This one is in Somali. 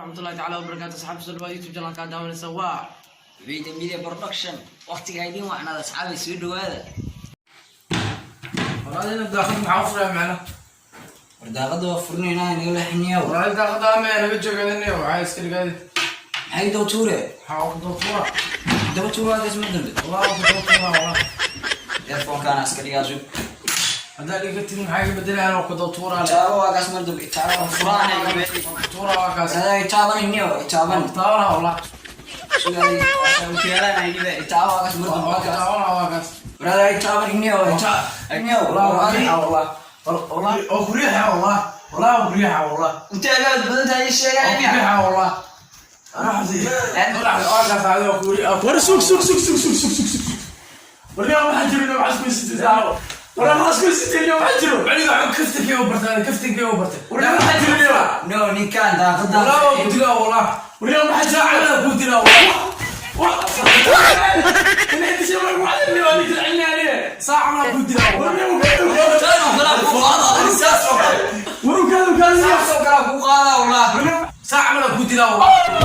Waraxmatullahi tacaala wabarakaatu. Asxaabta, soo dhawaad. YouTube channelkaa daawanaysa waa Vida Media Production. Waqtiga idin wacnaada, asxaabay, soo dhawaada. Walaadina, daaqad maxaa u furaa macna? War daaqada waa furnaynaa, inaga leexiniyow. Walaal, daaqada ama naga jooganayo, waxaa iska dhigaadi. Maxay daba tuure? Waxaa ku daba tuura. Daba tuuraadaas ma dambe. Walaa ku daba tuura, walaa. Earphone-kaana iska dhigaa, sug. Haddaa dhigatid, maxaa iga bedelayaan? Waa ku daba tuuraa le. Taabo waa kaas mar dambe, taabo furaana iga beeli. Waa ku tuura, waa kaas. Adaa itaabaniniyo, itaaban. Waa ku taabana, walaa. Sug, adiga okiyaalana iga itaabo, waa kaas mar dambe, waa waa ku kaas. taabana, waa kaas. War adaa itaabaniniyo, iniyo. Walaa waa ku riixa, walaa. Walaa waa ku riixa, walaa. Walaa waa ku riixa, walaa. Intee aad badan tahay ii sheegaya Waa ku miya? riixa, walaa. Anaa xasi. Waa kaas, adiga waa ku riixa. War sug, sug, sug, sug, sug, sug, sug, sug. Warniyaa, waxaa jiro? Waxaa isku haysatay, saaxibo. Warniyaa, maxaa isku haysatay? Waxaa jiro. Aniga waxaan kaftankay u bartay, kaftankay u bartay. Warniyaa, maxaa jiro niyo? No, ninkaan daaqadan. Walaa waa ku dilaa, walaa. Warniyaa, maxaa jiro? Cagada ku dilaa, walaa. Inay dishay marka waxaa niyo, ninka cilmi saaca ma ku dilaa, walaa. Tan oo kale ku qaada, saas oo kale. Waru kaadu kaadu. Saas oo kale ku qaada, walaa. Saaca ma ku dilaa, walaa.